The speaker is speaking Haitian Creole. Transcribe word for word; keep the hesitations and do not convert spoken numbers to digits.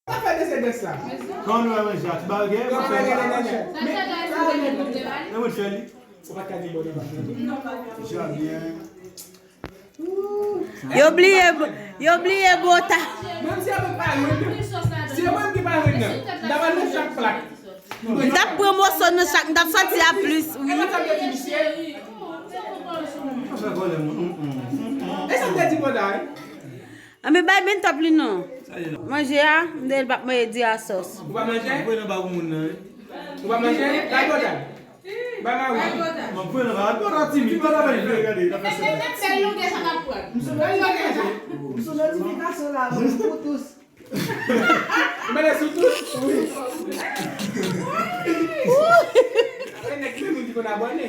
Sa fè de se de sa. Kòman nou va manje a? Ti bagay, Sa mwen fè de fè. se de sa. Nan mwen fè li. Ou pa t ka di bon devan. Jan byen. Yo bliye, yo bliye bota. Menm si yo pa jwenn nan. Si yo menm ki pa jwenn nan. M ta pral nan chak plat. M t ap pran moso nan chak, m t ap sòti a plis, wi. E pa sa m te di misye. Mwen fè kòlè mwen. Mm, mm, mm, mm. E sa m te di bota, wi. Anben bay bentòp li non. Manje a, m de l p ap manje di a sòs. Ou pa manje? Mwen nan ba moun nan, wi. Ou pa manje? Bay bota. Bay mari. Mwen pran nan ba, pran nan timid, pran nan ba vle gade, nan fè sè. Sèl longuè sa n ap pran. Bay bota. M sou notifikasyon la, mwen pou tous. Ou mete sou tout? Wi. Apre nèg ki moun ki konn abòne.